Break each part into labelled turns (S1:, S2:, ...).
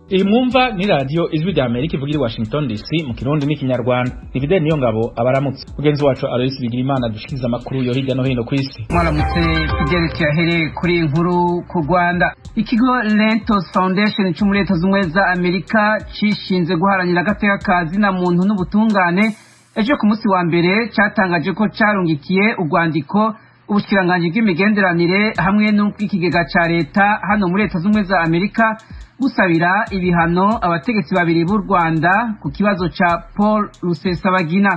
S1: Iyi mwumva ni radiyo Ijwi rya Amerika ivugira i Washington DC mu Kirundi n'Ikinyarwanda. Ni Fidel Niyongabo abaramutse. Mugenzi wacu Aloysi Bigirimana dushikiriza amakuru yo hirya no hino kw'isi.
S2: Mwaramutse Fidel, tuyahereye kuri iyi nkuru ku Rwanda. Ikigo Lentos Foundation cyo muri Leta Zunze za Amerika cishinze guharanira agateka ka zina muntu n'ubutungane, ejo ku munsi wa mbere cyatangaje ko carungikiye urwandiko ubushikiranganji bw'imigenderanire hamwe n'ubw'ikigega ca leta hano muri Leta Zunze za Amerika, busabira ibihano abategetsi babiri b'u Rwanda ku kibazo ca Paul Rusesabagina.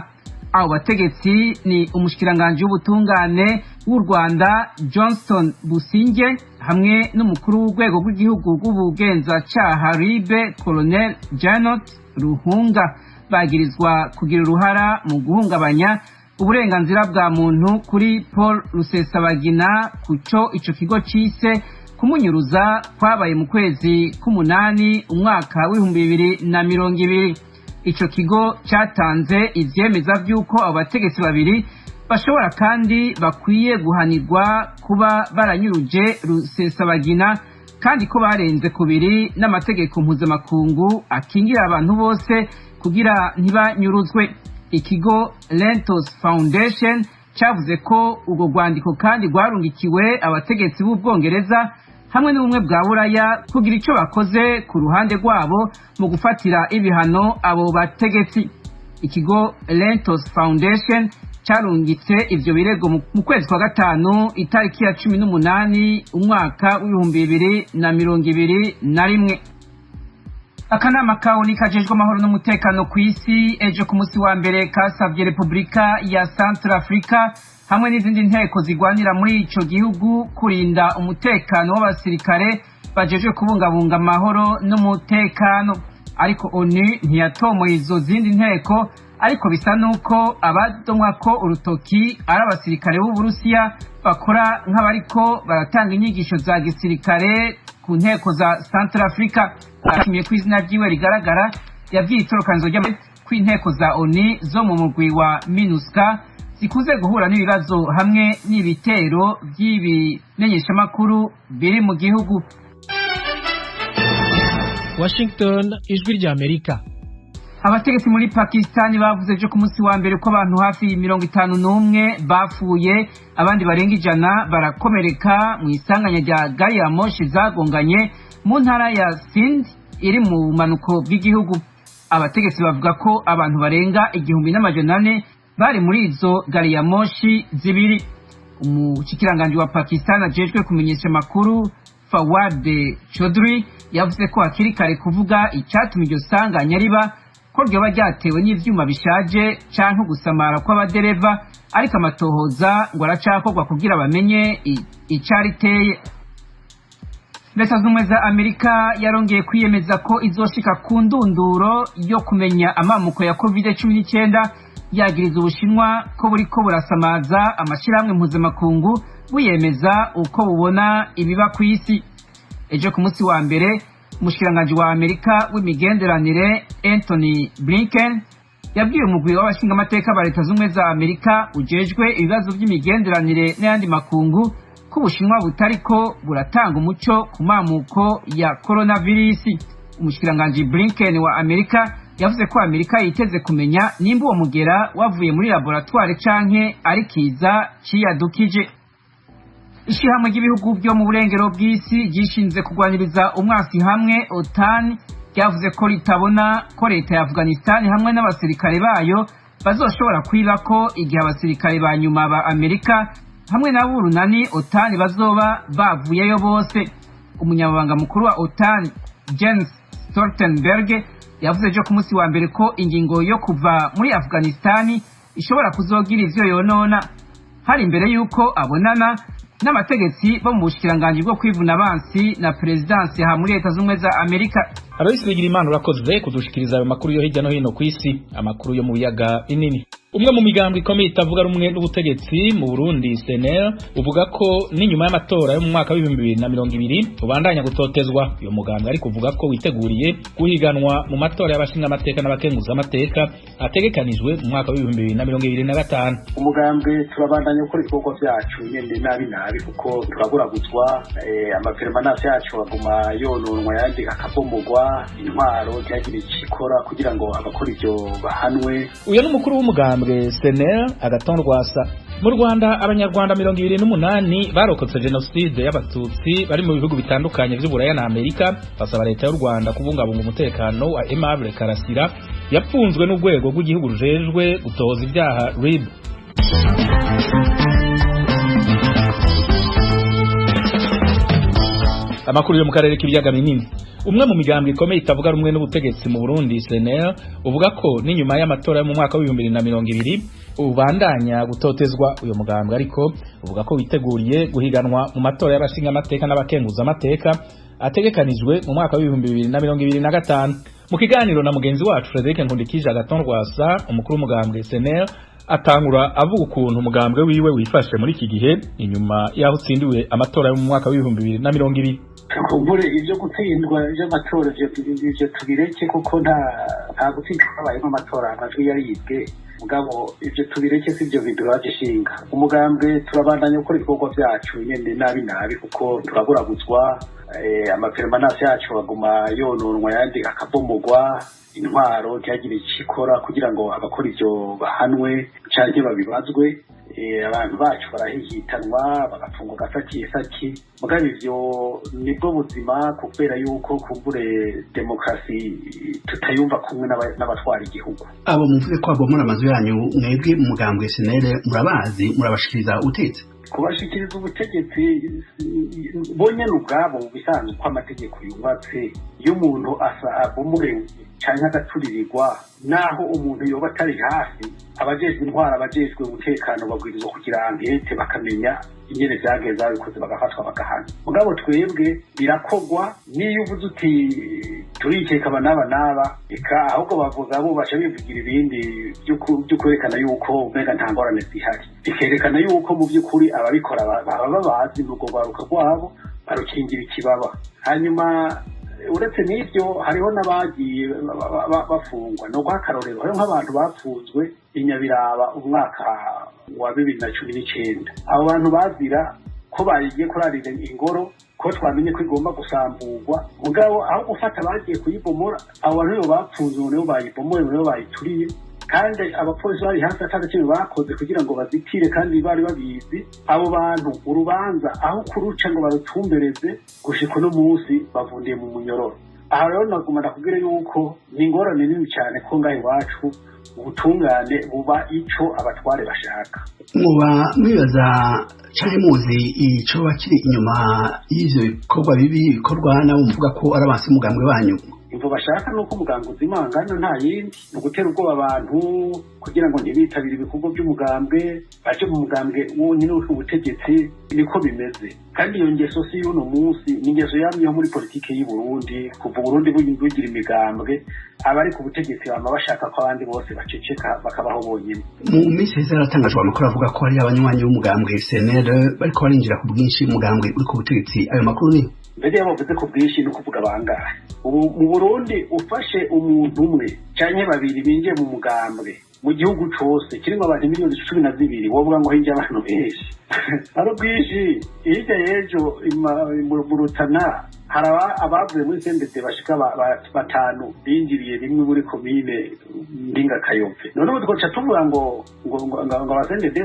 S2: Abo bategetsi ni umushikiranganji w'ubutungane w'u Rwanda Johnston Busingye hamwe n'umukuru w'urwego rw'igihugu rw'ubugenzacyaha RIB, Colonel Janot Ruhunga. Bagirizwa kugira uruhara mu guhungabanya uburenganzira bwa muntu kuri Paul Rusesabagina, kuco ico kigo cise kumunyuruza kwabaye mu kwezi k'umunani umwaka w'2020. Ico kigo cyatanze ivyemeza vy'uko abo bategetsi babiri bashobora kandi bakwiye guhanirwa kuba baranyuruje Rusesabagina, kandi ko barenze kubiri n'amategeko mpuzamakungu akingira abantu bose kugira ntibanyuruzwe. Ikigo Lentos Foundation cyavuze ko urwo rwandiko kandi rwarungikiwe abategetsi b'Ubwongereza hamwe n'Ubumwe bwa Buraya kugira icyo bakoze ku ruhande rwabo mu gufatira ibihano abo bategetsi. Ikigo Lentos Foundation cyarungitse ivyo birego mu kwezi kwa gatanu itariki ya 18 umwaka w'2021. Akanama ka ONU kajejwe amahoro n'umutekano ku isi ejo ku munsi wa mbere kasavye Repubulika ya Centrafrica hamwe n'izindi nteko zigwanira muri ico gihugu kurinda umutekano w'abasirikare bajejwe kubungabunga amahoro n'umutekano. Ariko ONU ntiyatomoye izo zindi nteko, ariko bisa nuko abadomwa ko urutoki ari abasirikare b'Uburusiya bakora nk'abariko baratanga inyigisho za gisirikare ku nteko za Centrafrica. Ashimiye ko izina ryiwe rigaragara, yabwiye itorokanizo kw'inteko za ONU zo mu mugwi wa MINUSCA zikunze guhura n'ibibazo hamwe n'ibitero by'ibimenyeshamakuru biri mu gihugu.
S3: Washington, Ijwi rya Amerika.
S2: Abategetsi muri Pakistani bavuze ejo ku munsi wa mbere ko abantu hafi 51 bapfuye, abandi barenga 100 barakomereka mu isanganya rya gari ya moshi zagonganye mu ntara ya Sind iri mu bumanuko bw'igihugu. Abategetsi bavuga ko abantu barenga 1400 bari muri izo gari ya moshi zibiri. Umushikiranganji wa Pakistan ajejwe kumenyesha amakuru, Fawad Chaudhry, yavuze ko hakiri kare kuvuga icatuma iryo sanganya riba, ko ryoba ryatewe n'ivyuma bishaje canke gusamara kw'abadereva, ariko amatohoza ngo aracakorwa kugira bamenye icariteye. Leta Zunze za Amerika yarongeye kwiyemeza ko izoshika ku ndunduro yo kumenya amamuko ya COVID-19, yagiriza Ubushinwa ko buriko burasamaza amashirahamwe mpuzamakungu buyemeza uko bubona ibiba ku isi. Ejo ku munsi wa mbere umushikiranganji wa Amerika w'imigenderanire Anthony Blinken yabwiye umugwi w'abashingamateka ba Leta Zunze za Amerika ujejwe ibibazo by'imigenderanire n'ayandi makungu ko Ubushinwa butariko buratanga umuco ku mamuko ya coronavirus. Umushikiranganji Blinken wa Amerika yavuze ko Amerika yiteze kumenya nimba uwo mugera wavuye muri laboratoire canke ari kiza ciyadukije. Ishirahamwe ry'ibihugu byo mu burengero bw'isi ryishinze kurwaniriza umwasi hamwe, OTAN, ryavuze ko ritabona ko leta ya Afghanistan hamwe n'abasirikare bayo bazoshobora kwiba ko igihe abasirikare ba nyuma ba Amerika hamwe n'aburunani OTAN bazoba bavuyeyo bose. Umunyamabanga mukuru wa OTAN Jens Stoltenberg yavuze ejo ku munsi wa mbere ko ingingo yo kuva muri Afghanistan ishobora kuzogira ivyo yonona. Hari imbere y'uko abonana n'abategetsi bo mu bushikiranganji bwo kwivuna abansi na perezidansi ha muri Leta Z'Ubumwe za Amerika.
S1: Aloysi Bigirimana, urakoze kudushikiriza ayo makuru yo hirya no hino kw'isi, amakuru yo mu biyaga binini. Umwe mu migambi ikomeye itavuga rumwe n'ubutegetsi mu Burundi, CNL, uvuga ko n'inyuma y'amatora yo mu mwaka w'2020 ubandanya gutotezwa. Uyo mugambwe ariko uvuga ko witeguriye guhiganwa mu matora y'abashinga amateka n'abakenguza amateka ategekanijwe mu mwaka w'2025.
S4: Umugambwe turabandanya gukora ibikorwa vyacu nyene nabi nabi, kuko turaburaguzwa, amapermanence yacu aguma yononwa, ayandi akabomogwa, intwaro ntihagire ico ikora kugira ngo abakora ivyo bahanwe.
S1: Uyo n'umukuru w'umugambwe CNL, Agathon Rwasa. Mu Rwanda, abanyarwanda 28 barokotse jenoside y'abatutsi bari mu bihugu bitandukanye vy'Uburaya na Amerika basaba leta y'u Rwanda kubungabunga umutekano wa Aimable Karasira yapfunzwe n'urwego rw'igihugu rujejwe gutohoza ibyaha, RIB. Amakuru yo mu karere k'ibiyaga binini. Umwe mu migambwe ikomeye itavuga rumwe n'ubutegetsi mu Burundi, CNL, uvuga ko n'inyuma y'amatora yo mu mwaka w'2020 ubandanya gutotezwa. Uyo mugambwe ariko uvuga ko witeguriye guhiganwa mu matora y'abashinga amateka n'abakenguza amateka ategekanijwe mu mwaka w'2025. Mu kiganiro na mugenzi wacu Frederic Nkundikije, Agathon Rwasa, umukuru w'umugambwe CNL, atangura avuga ukuntu umugambwe wiwe wifashe muri iki gihe inyuma y'aho utsindiwe amatora yo mu mwaka w'2020.
S4: Kumbure ibyo gutsindwa by'amatora ibyo tubireke, kuko nta gutsindwa habayemo amatora, amajwi yaribwe. Mugabo ibyo tubireke, si ibyo biduraje ishinga. Umugambwe turabandanya gukora ibikorwa vyacu nyene nabi nabi, kuko turaburaguzwa, amapermanence yacu aguma yononwa, ayandi akabomogwa, intwaro ntihagire ico ikora kugira ngo abakora ivyo bahanwe canke babibazwe. Abantu bacu barahihitanwa, bagafungwa gasakisaki. Mugabo ivyo nibwo buzima, kubera yuko kumbure demokarasi tutayumva kumwe n'abatwara igihugu.
S5: Abo muvuze ko babomora amazu yanyu, mwebwe mu mugambwe CNL murabazi, murabashikiriza ubutegetsi?
S4: Kubashikiriza ubutegetsi bonyene ubwabo, bisanzwe ko amategeko yubatse, iyo umuntu asa abomorewe canke agaturirirwa, naho umuntu yoba atari hafi, abajejwe intwaro, abajejwe umutekano babwirizwa kugira enquête, bakamenya ingene vyagenze, babikoze bagafatwa, bagahana. Mugabo twebwe birakogwa, niyo uvuze uti turikeka aba n'aba n'aba, eka ahubwo bavuga bo baca bivugira ibindi vyo kwerekana yuko umenga nta ngorane zihari, bikerekana yuko mu vy'ukuri ababikora baba babazi, n'urwo rwaruka rwabo barukingira ikibaba. Hanyuma uretse n'ibyo, hariho n'abagiye bafungwa. No guha akarorero, hariho nk'abantu bapfunzwe i Nyabiraba umwaka wa 2019. Abo bantu bazira ko bagiye kurarira ingoro, ko twamenye ko igomba gusamburwa. Mugabo aho gufata bagiye kuyibomora, abo bantu nibo bapfunzwe, nibo bayibomoye, nibo bayituriye, kandi abapolisi bari hafi ata kimwe bakoze kugira ngo bazitire, kandi bari babizi. Abo bantu urubanza aho kuruca ngo barutumbereze, gushika uno munsi bavundiye mu munyororo. Aha rero naguma ndakubwire yuko ni ingorane nini cyane ko ngaho iwacu ubutungane buba ico abatware bashaka.
S5: Muba mwibaza canke muzi icoba kiri inyuma y'ivyo bikorwa bibi bikorwa nabo muvuga ko ari abansi umugambwe wanyu?
S4: Imvo bashaka nuko umugambwe uzimangana, nta yindi, ni ugutera ubwoba abantu kugira ngo ntibitabire ibikorwa by'umugambwe, baje mu mugambwe wonyine uri ubutegetsi. Niko bimeze, kandi iyo ngeso si y'uno munsi, ni ingeso yamyeho muri politike y'u Burundi kuva Burundi bugira imigambwe. Abari ku butegetsi bama bashaka ko abandi bose baceceka, bakabaho bonyine.
S5: Mu minsi iheze haratangajwe amakuru avuga ko hari abanywanyi b'umugambwe CNL bariko barinjira ku bwinshi umugambwe uri ku butegetsi. Ayo makuru ni
S4: Mbere iyo bavuze ku bwinshi ni ukuvuga bangahe? Ubu mu Burundi ufashe umuntu umwe canke babiri binjiye mu mugambwe, mu gihugu cose kirimwo abantu miliyoni 12, wovuga ngo hinjiye abantu benshi ari bwinshi? Hirya y'ejo mu Rutana hari abavuye muri CNDD bashika batanu binjiriye rimwe muri komine Mpinga Kayove. None ubu twoca tuvuga ngo aba CNDD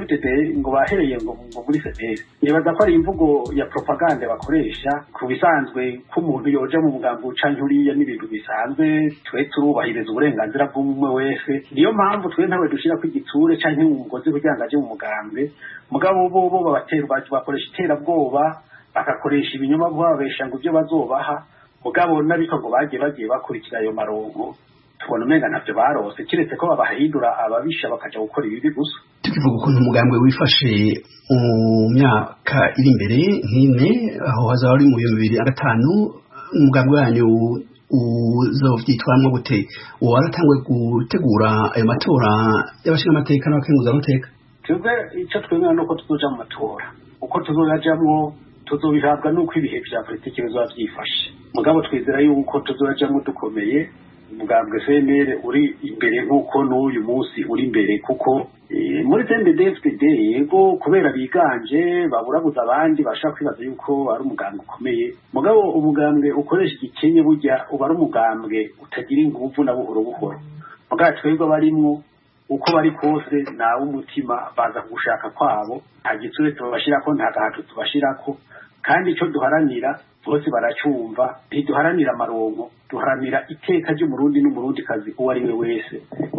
S4: ngo bahereye ngo muri CNL? Nibaza ko ari imvugo ya propagande bakoresha. Ku bisanzwe, ko umuntu yoja mu mugambi canke uriya n'ibintu bisanzwe. Twe turubahiriza uburenganzira bw'umwe wese, niyo mpamvu twe ntawe dushirako igitsure canke umugozi kugira ngo aje mu mugambwe. Mugabo bo babatera, bakoresha iterabwoba, bagakoresha ibinyoma babesha ngo ibyo bazobaha. Mugabo n'abitwa ngo bagiye bakurikira ayo maronko, tubona umenga ntavyo barose, kiretse ko babahindura ababisha bakaja gukora ibibi gusa.
S5: Tukivuga ukuntu umugambwe wifashe mu myaka iri imbere nk'ine, aho hazaba ari mu 2005, umugambwe wanyu uzovyitwaramwo gute? Waratanguye gutegura ayo matora y'abashingamateka n'abakenguzamateka?
S4: Twebwe icyo twemera nuko tuzoja mu matora, uko tuzoyajamwo tuzobihabwa nuko ibihe vya politiki bizoba vyifashe. Mugabo twizera yuko tuzoyajamwo dukomeye, umugambwe CNL uri imbere nk'uko n'uyu munsi uri imbere, kuko muri CNDD-FDD yego kubera biganje baburabuza abandi bashaka kwibaza yuko ari umugambwe ukomeye. Mugabo umugambwe ukoresha igikenye burya uba ari umugambwe utagira inguvu na buhoro buhoro. Mugabo twebwe abarimwo uko bari kose nawe umutima baza gushaka kwabo, nta gitsure tubashirako, nta gahato tubashirako, kandi ico duharanira bose baracyumva. Ntiduharanira amaronko, duharanira iteka ry'Umurundi n'Umurundikazi uwo ari we wese.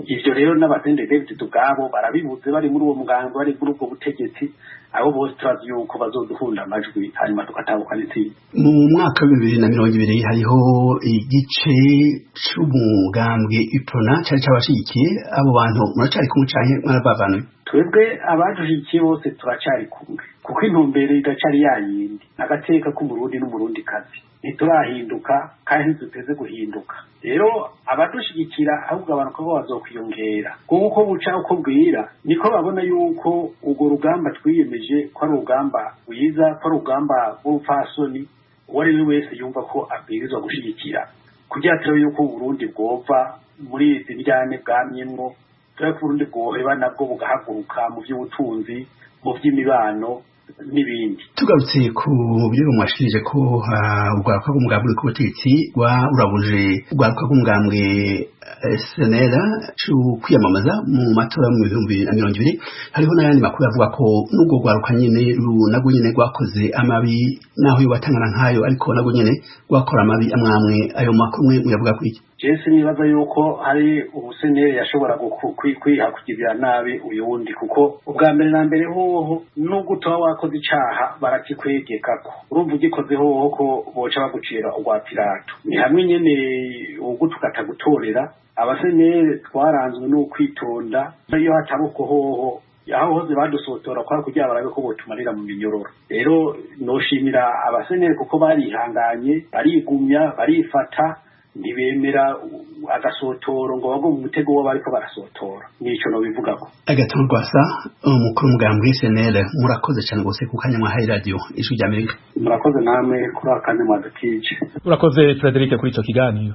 S4: Ivyo rero n'abasendedevide ubwabo barabibuze, bari muri uwo mugambi, bari muri ubwo butegetsi, abo bose turazi yuko bazoduhunda amajwi hanyuma tugatahukana intsinzi.
S5: Mu mwaka wa 2020 hariho igice c'umugambwe UPRONA cari cabashigikiye. Abo bantu muracari kumwe canke mwarabavanuye?
S4: Twebwe abadushigikiye bose turacari kumwe, kuko intumbero idacari yayindi, agateka k'Umurundi n'Umurundikazi. Ntiturahinduka kandi ntiduteze guhinduka. Rero abadushigikira ahubwo abantu ko bazokwiyongera, kuko uko buca uko bwira niko babona yuko urwo rugamba twiyemeje ko ari urugamba rwiza, ko ari urugamba rw'ubupfasoni, uwo ari we wese yumva ko abwirizwa gushigikira, kugira turabe yuko Uburundi bwova muri izi ndyane bwamyemwo, turabe ko Uburundi bwoheba nabwo bugahaguruka mu vy'ubutunzi, mu vy'imibano n'ibindi.
S5: Tugarutse ku birego mwashikirije ko urwaruka rw'umugambwe uri ku butegetsi rwaurabuje urwaruka rw'umugambwe SNL kwiyamamaza mu matora mu 2020, hariho n'ayandi makuru avuga ko n'ubwo rwaruka nyene narwo nyene rwakoze amabi, naho yobatangana nkayo, ariko narwo nyene rwakora amabi amwamwe. Ayo makuru mwe muyavuga kwiki?
S4: Jesi nibaza yuko hari umuseneri yashobora kwiha kugirira nabi uyundi, kuko ubwa mbere na mbere hoho nubwo utaba wakoze icaha barakikwegekako, urumva ugikoze hoho ko boca bagucira urwa Pilato. Ni hamwe nyene ugutuka atagutorera. Abaseneri twaranzwe n'ukwitonda, iyo hataba uko hoho aho hose badusotora kwa kugira barabe ko botumarira mu minyororo. Rero noshimira abaseneri kuko barihanganye, barigumya, barifata, ntibemera agasotoro ngo bagwe mu mutego w'abariko barasotora. Nico nobivugako.
S5: Agathon Rwasa, umukuru w'umugambwe SNL, murakoze cyane gose ku kanya mwahaye radio Ijwi rya Amerika.
S4: Murakoze namwe kuri akanya mwadutije.
S1: Urakoze Frederic kuri ico kiganiro.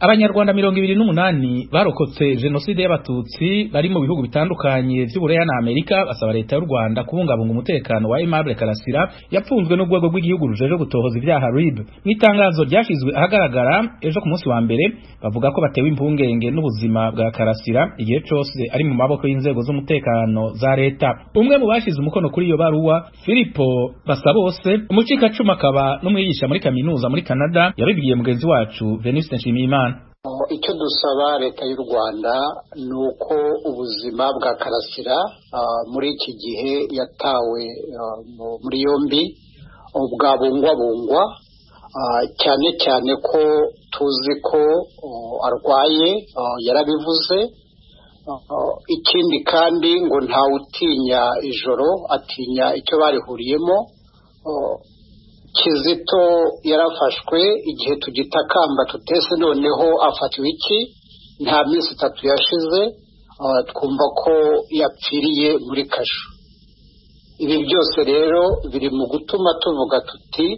S1: Abanyarwanda 28 barokotse jenoside y'Abatutsi bari mu bihugu bitandukanye vy'Ubureya na Amerika basaba leta y'u Rwanda kubungabunga umutekano wa Aimable Karasira yapfunzwe n'urwego rw'igihugu rujeje gutohoza ivyaha RIB. Mw'itangazo ryashizwe ahagaragara ejo ku munsi wa mbere, bavuga ko batewe impungenge n'ubuzima bwa Karasira igihe cose ari mu maboko y'inzego z'umutekano za leta. Umwe mu bashize umukono kuri iyo baruwa, Filippo Basabose, umucikacuma akaba n'umwigisha muri kaminuza muri Canada, yabibwiye mugenzi wacu Venuste Nshimiyimana.
S6: Icyo dusaba leta y'u Rwanda ni uko ubuzima bwa Karasira muri iki gihe yatawe muri yombi bwabungwabungwa, cyane cyane ko tuzi ko arwaye, yarabivuze. Ikindi kandi ngo ntawutinya ijoro atinya icyo barihuriyemo. Kizito yarafashwe igihe tugitakamba tutese, noneho afatiwe iki? Nta minsi 3 yashize twumva ko yapfiriye muri kasho. Ibi byose rero biri mu gutuma tuvuga tuti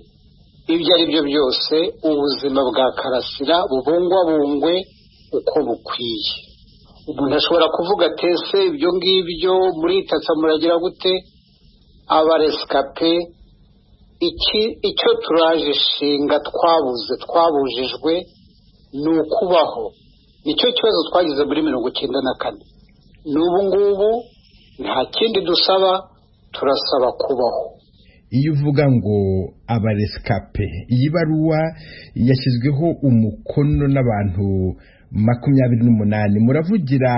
S6: ibyo ari byo byose ubuzima bwa Karasira bubungwabungwe uko bukwiye. Umuntu ashobora kuvuga tese ibyo ngibyo muritatsa muragira gute? Abarescape icyo turaje ishinga twabuze twabujijwe ni ukubaho. Nicyo kibazo twagize muri 94. N'ubu ngubu nta kindi dusaba, turasaba kubaho.
S7: Iyo uvuga ngo abarescape, iyi baruwa yashyizweho umukono n'abantu 28, muravugira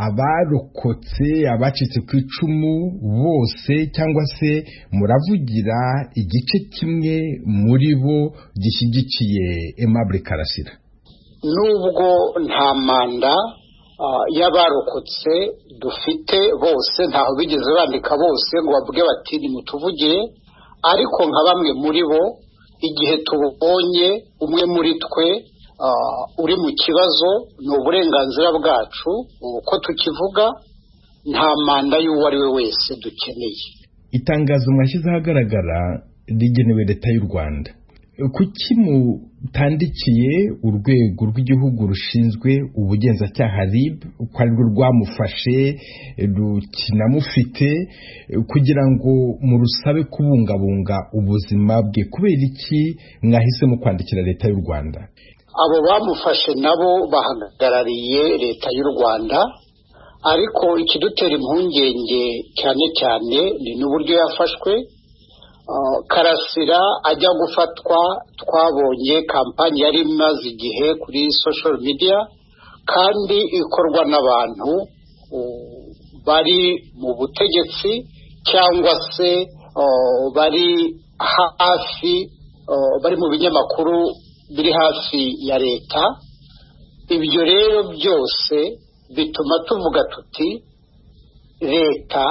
S7: abarokotse, abacitse ku icumu bose, cyangwa se muravugira igice kimwe muri bo gishyigikiye Aimable Karasira?
S6: Nubwo nta manda y'abarokotse dufite bose, ntaho bigeze bandika bose ngo bavuge bati nimutuvugire, ariko nka bamwe muri bo igihe tubonye umwe muri twe uri mu kibazo, ni uburenganzira bwacu uko tukivuga, nta manda y'uwo ari we wese dukeneye.
S7: Itangazo mwashyize ahagaragara rigenewe leta y'u Rwanda, kuki mutandikiye urwego rw'igihugu rushinzwe ubugenzacyaha RIB, ko arirwo rwamufashe rukinamufite, kugira ngo murusabe kubungabunga ubuzima bwe? Kubera iki mwahisemo kwandikira leta y'u Rwanda?
S6: Abo bamufashe nabo bahagarariye leta y'u Rwanda, ariko ikidutera impungenge cyane cyane ni n'uburyo yafashwe. Karasira ajya gufatwa twabonye kampani yari imaze igihe kuri social media, kandi ikorwa n'abantu bari mu butegetsi cyangwa se bari hafi, bari mu binyamakuru biri hafi ya leta. Ibyo rero byose bituma tuvuga tuti leta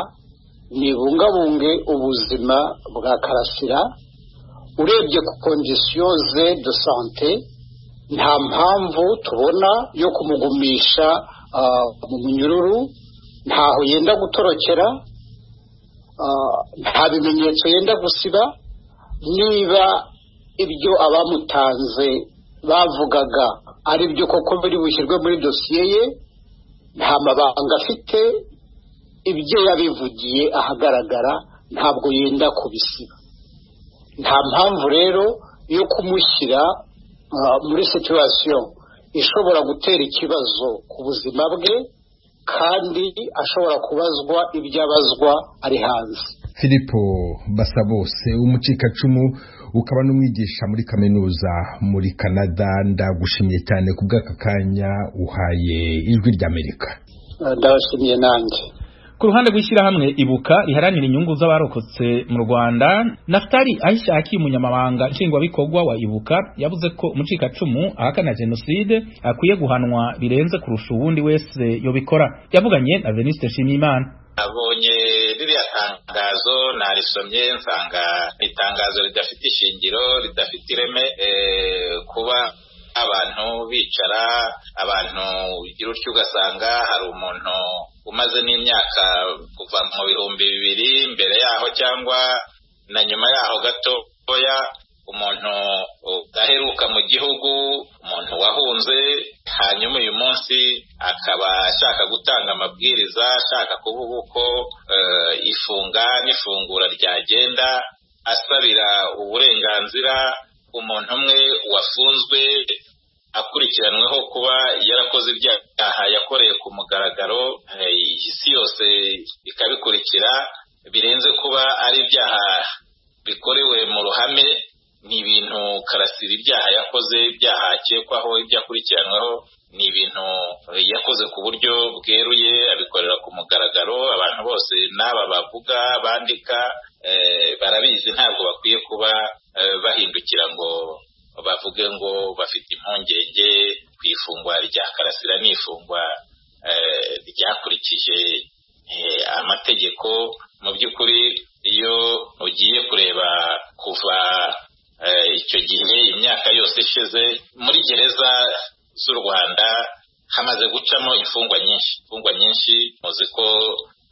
S6: nibungabunge ubuzima bwa Karasira. Urebye ku condition ze de santé, nta mpamvu tubona yo kumugumisha mu munyururu, ntaho yenda gutorokera, nta bimenyetso yenda gusiba. Niba ibyo abamutanze bavugaga ari byo koko biri bushyirwe muri dosiye ye, nta mabanga afite, ibyo yabivugiye ahagaragara ntabwo yenda kubisiba. Nta mpamvu rero yo kumushyira muri situation ishobora gutera ikibazo ku buzima bwe, kandi ashobora kubazwa ibyo abazwa ari hanze.
S7: Filipo Basabose, umucikacumu ukaba n'umwigisha muri kaminuza muri Canada, ndagushimiye cyane ku bw'aka kanya uhaye Ijwi ry'Amerika.
S6: Ndabashimiye nanjye.
S1: Ku ruhande rw'ishyirahamwe Ibuka riharanira inyungu z'abarokotse mu Rwanda, Naftali Ahishakiye, umunyamabanga nshingwabikorwa wa Ibuka, yavuze ko umucikacumu ahakana jenoside akwiye guhanwa birenze kurusha uwundi wese yobikora. Yavuganye na Veniste Nshimiyimana.
S8: Abonye ririya tangazo narisomye, nsanga itangazo ridafite ishingiro, ridafite ireme. Kuba abantu bicara, abantu ugira utyo ugasanga hari umuntu umaze n'imyaka kuva mu 2000 mbere yaho cyangwa na nyuma yaho gatoya, umuntu udaheruka mu gihugu, umuntu wahunze, hanyuma uyu munsi akaba ashaka gutanga amabwiriza, ashaka kuvuga uko ifunga n'ifungura ryagenda, asabira uburenganzira umuntu umwe wafunzwe akurikiranweho kuba yarakoze ibyaha yakoreye ku mugaragaro, isi yose ikabikurikira, birenze kuba ari ibyaha bikorewe mu ruhame. Ni ibintu Karasira ibyaha yakoze, ibyaha akekwaho, ibyo akurikiranweho, ni ibintu yakoze ku buryo bweruye, abikorera ku mugaragaro. Abantu bose n'aba bavuga bandika barabizi, ntabwo bakwiye kuba bahindukira ngo bavuge ngo bafite impungenge ku ifungwa rya Karasira. N'ifungwa ryakurikije amategeko. Mu by'ukuri iyo ugiye kureba kuva icyo gihe, imyaka yose ishize, muri gereza z'u Rwanda hamaze gucamo imfungwa nyinshi, imfungwa nyinshi. Muzi ko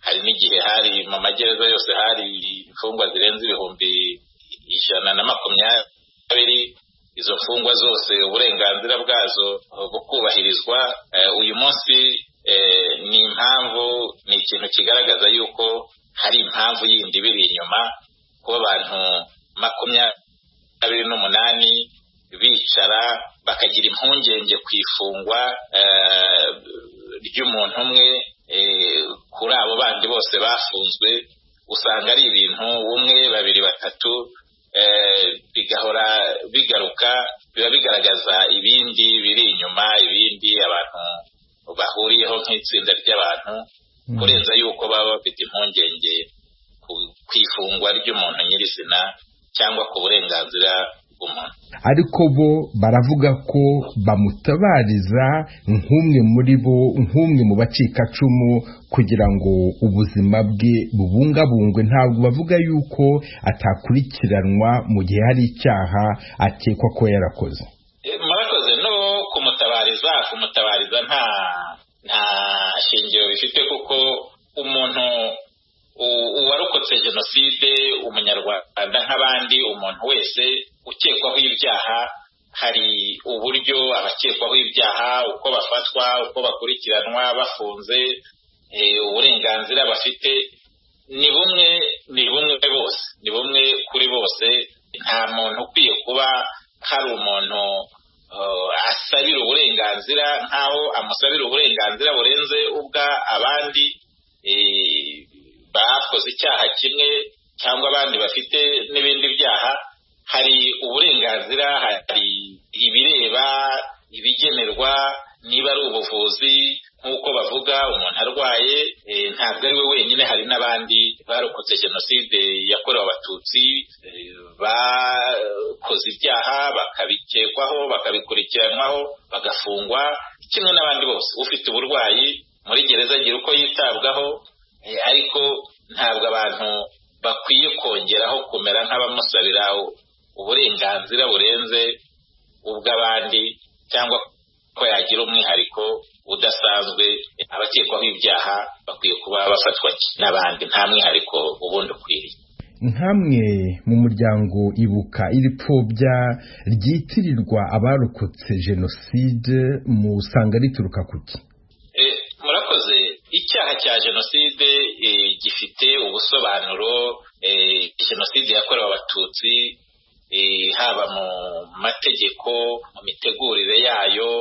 S8: hari n'igihe hari mu magereza yose hari imfungwa zirenze 120,000. Izo mfungwa zose uburenganzira bwazo bukubahirizwa. Uyu munsi ni impamvu, ni ikintu kigaragaza yuko hari impamvu yindi biri inyuma, kuba abantu 28 bicara bakagira impungenge ku ifungwa ry'umuntu umwe kuri abo bandi bose bafunzwe. Usanga ari ibintu umwe, babiri, batatu, bigahora bigaruka, biba bigaragaza ibindi biri inyuma, ibindi abantu bahuriyeho nk'itsinda ry'abantu, kurenza yuko baba bafite impungenge ku ifungwa ry'umuntu nyirizina cyangwa ku burenganzira bw'umuntu.
S7: Ariko bo baravuga ko bamutabariza nk'umwe muri bo, nk'umwe mu bacikacumu, kugira ngo ubuzima bwe bubungabungwe. Ntabwo bavuga yuko atakurikiranwa mu gihe hari icyaha akekwa ko yarakoze.
S8: Murakoze. No ku Kumutabariza nta shingiro bifite, kuko umuntu uwarokotse jenoside, umunyarwanda nk'abandi, umuntu wese ukekwaho ibyaha, hari uburyo abakekwaho ibyaha uko bafatwa, uko bakurikiranwa bafunze, uburenganzira bafite ni bumwe bose, ni bumwe kuri bose. Nta muntu ukwiye kuba hari umuntu asabira uburenganzira nk'aho amusabira uburenganzira burenze ubwa abandi bakoze icyaha kimwe cyangwa abandi bafite n'ibindi byaha. Hari uburenganzira, hari ibireba, ibigenerwa, niba ari ubuvuzi nk'uko bavuga umuntu arwaye, ntabwo ari we wenyine, hari n'abandi barokotse jenoside yakorewe abatutsi bakoze ibyaha bakabikekwaho, bakabikurikiranwaho, bagafungwa kimwe n'abandi bose. Ufite uburwayi muri gereza agira uko yitabwaho, ariko ntabwo abantu bakwiye kongeraho kumera nk'abamusabira uburenganzira burenze ubw'abandi cyangwa ko yagira umwihariko udasanzwe. Abakekwaho ibyaha bakwiye kuba bafatwa n'abandi, nta mwihariko ubundi ukwiriye.
S7: Nkamwe mu muryango Ibuka, iri pfobya ryitirirwa abarokotse jenoside musanga rituruka kuki?
S8: Murakoze. Icyaha cya jenoside gifite ubusobanuro. Jenoside yakorewe abatutsi haba mu mategeko, mu mitegurire yayo,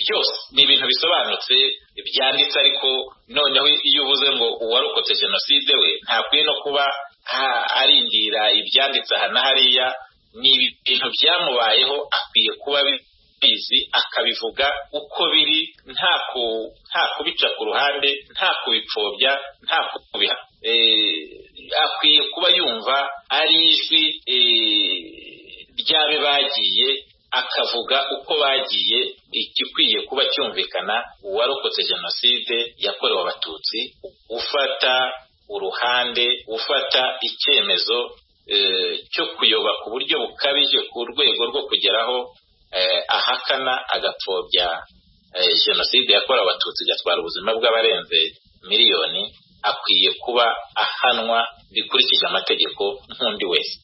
S8: byose ni ibintu bisobanutse byanditse. Ariko noneho iyo uvuze ngo uwarokotse jenoside we ntakwiye no kuba arindira ibyanditse aha na hariya, ni ibintu byamubayeho, akwiye kuba bizi akabivuga uko biri, nta kubica ku ruhande, nta kubipfobya, nta kubiha. Akwiye kuba yumva ari ijwi ry'abe bagiye, akavuga uko bagiye. Igikwiye kuba cyumvikana, uwarokotse jenoside yakorewe abatutsi ufata uruhande, ufata icyemezo cyo kuyoba ku buryo bukabije ku rwego rwo kugeraho ahakana agapfobya jenoside yakorewe abatutsi igatwara ubuzima bw'abarenze miliyoni, akwiye kuba ahanwa bikurikije amategeko nk'undi wese.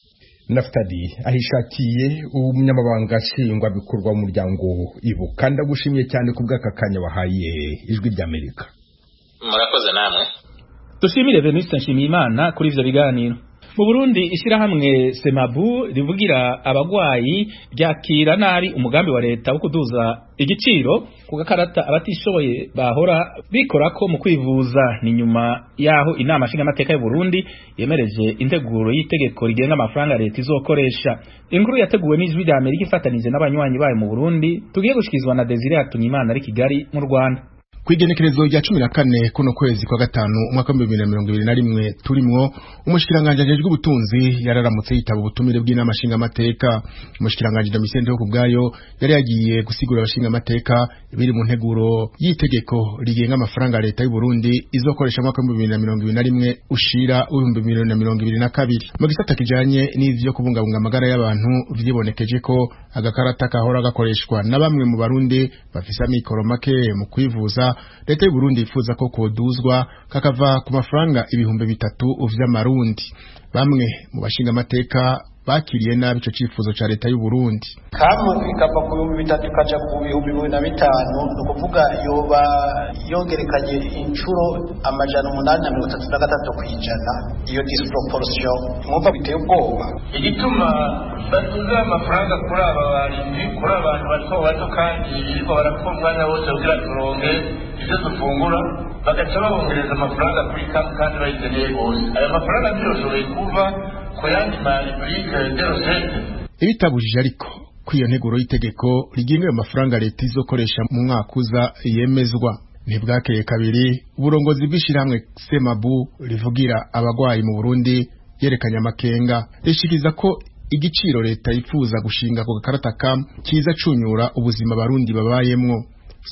S7: Naftali Ahishakiye, umunyamabanga nshingwabikorwa w'umuryango Ibuka, ndagushimiye cyane ku bw'aka kanya wahaye Ijwi ry'Amerika.
S8: Murakoze namwe.
S1: Dushimire Venuste Nshimiyimana kuri ivyo biganiro. Mu Burundi, ishirahamwe Semabu rivugira abagwayi ryakira nabi umugambi wa leta wo kuduza igiciro ku gakarata abatishoboye bahora bikorako mu kwivuza. Ni nyuma yaho inama nshingamateka y'u Burundi yemereje integuro y'itegeko rigenga amafaranga leta izokoresha. Inkuru yateguwe n'Ijwi rya Amerika ifatanije n'abanywanyi bayo mu Burundi, tugiye gushikizwa na Desire Hatunyimana ari Kigali mu Rwanda.
S9: Kwigenekerezo rya 14 kuno kwezi kwa gatanu umwaka wa 2021 turimwo, umushikiranganje ajejwe ubutunzi yararamutse yitaba ubutumire bw'inama nshingamateka. Umushikiranganje Domitien Ndihokubwayo yari yagiye gusigura abashingamateka ibiri mu nteguro y'itegeko rigenga amafaranga leta y'u Burundi izokoresha mwaka wa 2021 ushira 2022. Mu gisata kijanye n'ivyo kubungabunga amagara y'abantu, vyibonekeje ko agakarata kahora gakoreshwa na bamwe mu Barundi bafise amikoro make mu kwivuza, leta y'u Burundi yifuza ko koduzwa kakava ku mafaranga 3000 vy'amarundi. Bamwe mu bashingamateka bakiriye nabi ico cifuzo ca leta y'u Burundi.
S10: Kamu ikava ku 3000 kaja ku 2005, no kuvuga yoba yongerekanye inshuro 833%. Iyo disproportion mwumva biteye ubwoba.
S11: Igituma batuza amafaranga kuri aba barimyi, kuri abantu bato bato, kandi biriko barakora umwanya wose kugira turonke ivyo dufungura, bagaca babongereza amafaranga kuri kamu kandi bayikeneye bose. Ayo mafaranga ntiyoshoboye kuva ku yandi marubrike de recette.
S9: Ibitabujije ariko ko iyo nteguro y'itegeko rigenga ayo mafaranga leta izokoresha mu mwaka uza yemezwa. Ntibwakeye kabiri, uburongozi bw'ishirahamwe Semabu rivugira abagwayi mu Burundi yerekanye amakenga, rishikiriza ko igiciro leta yifuza gushinga ku gakarata kam kiza cunyura ubuzima Barundi babayemwo.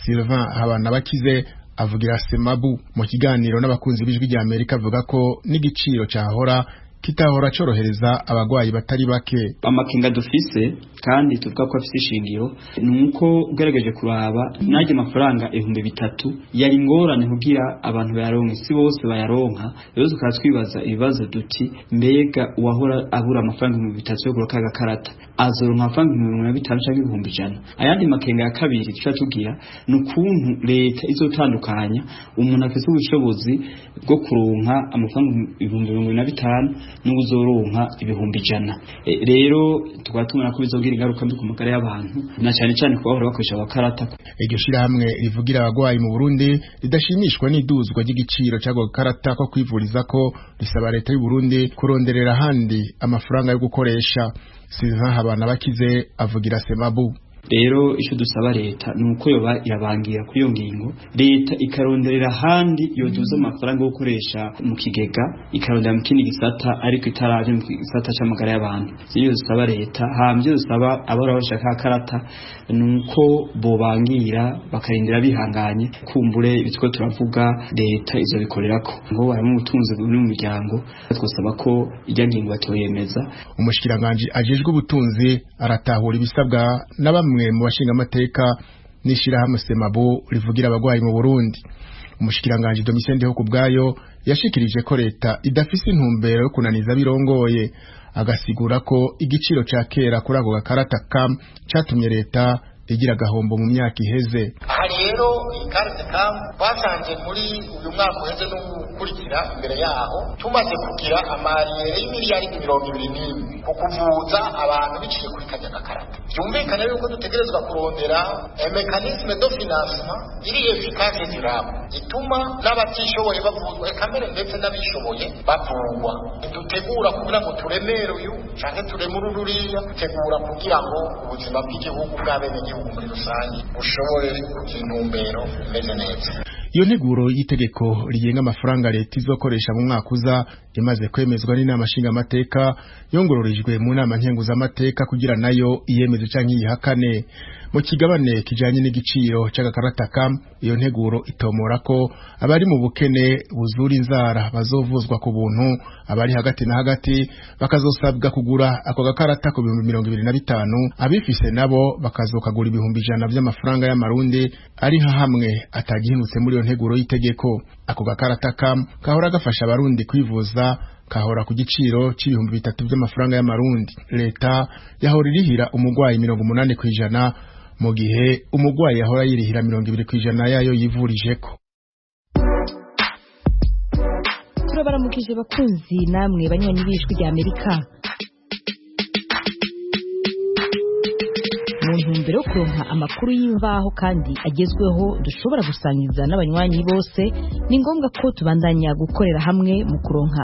S9: Sylvain Habanabakize avugira Semabu mu kiganiro n'abakunzi b'Ijwi rya Amerika avuga ko n'igiciro cahora kitahora corohereza abagwayi batari bake.
S12: Amakenga dufise kandi tuvuga ko afise ishingiro nuko ugerageje kuraba naje amafaranga 3000 yari ngorane kugira abantu bayaronke, si bose bayaronka. Rero tukaba twibaza ibibazo duti mbega uwahora abura amafaranga 3000 yo kugura kagakarata azoronka amafaranga 50 canke 100,000? Ayandi makenga ya kabiri tuca tugira nukuntu leta izotandukanya umuntu afise ubushobozi bwo kuronka amafaranga 25,000 n'uzoronka 100,000. Rero tukaba tubona ko bizogira ingaruka mbi ku magara y'abantu na cyane cyane ku bahora bakoresha abakarata.
S9: Iryo shirahamwe rivugira abagwayi mu Burundi ridashimishwa n'iduzwa ry'igiciro cy'ako gakarata ko kwivuriza ko risaba leta y'u Burundi kuronderera ahandi amafaranga yo gukoresha. Sylvain Habanabakize avugira Semabu.
S12: Rero icyo dusaba leta nuko yoba irabangira kuri iyo ngingo, leta ikaronderera ahandi yoduza amafaranga yo gukoresha mu kigega, ikarondera mu kindi gisata ariko itaraje mu gisata c'amagara y'abantu. Iyo dusaba leta hamye dusaba abahora bashaka akarata nuko bobangira bakarindira bihanganye, kumbure ibitwo turavuga leta izobikorerako ngo harimo ubutunzi buri mu miryango. Twosaba ko ijya ngingo batoyemeza.
S9: Umushikiranganje ajejwe ubutunzi aratahura ibisabwa na bamwe mu bashinga amateka n'ishirahamwe Semabu rivugira abagwayi mu Burundi. Umushikiranganje Domitien Ndihokubwayo yashikirije ko leta idafise intumbero yo kunaniza birongoye, agasigura ko igiciro ca kera kuri ako gakarata kam catumye leta igira gahombo mu myaka iheze.
S13: Aha rero ikarite kam basanze muri uyu mwaka uheze n'ukurikira imbere yaho tumaze kugira amariyeri y'imiliyaridi 21 ku kuvuza abantu biciye kuri kajya gakarata. Byumvikane yuko dutegerezwa kurondera mekanisme de financement iri efficace durable ituma n'abatishoboye bavuzwa, eka mbere ndetse n'abishoboye bavurwa. Dutegura kugira ngo turemere uyu canke turemure ruriya, tegura kugira ngo ubuzima bw'igihugu bw'abenegihugu muri rusange bushobore kugira intumbero imeze neza.
S9: Iyo nteguro y'itegeko rigenga amafaranga leta izokoresha mu mwaka uza imaze kwemezwa n'inama nshingamateka, yongororijwe mu nama nkenguzamateka kugira nayo iyemeze canke iyihakane. Mu kigabane kijanye n'igiciro c'agakarata kam, iyo nteguro itomora ko abari mu bukene buzura inzara bazovuzwa ku buntu, abari hagati na hagati bakazosabwa kugura ako gakarata ku 25,000, abifise nabo bakazokagura 100,000 vy'amafaranga y'amarundi, ari nka hamwe atagihindutse muri iyo nteguro y'itegeko. Ako gakarata kam kahora gafasha abarundi kwivuza kahora ku giciro c'ibihumbi 3 vy'amafaranga y'amarundi. Leta yahora irihira umugwayi 80% mu gihe umugwayi yahora yirihira 20% yayo yivurijeko.
S14: Turabaramukije bakunzi namwe banywanyi b'Ijwi rya Amerika. Mu ntumbero yo kuronka amakuru y'imvaho kandi agezweho dushobora gusangiza n'abanywanyi bose, ni ngombwa ko tubandanya gukorera hamwe mu kuronka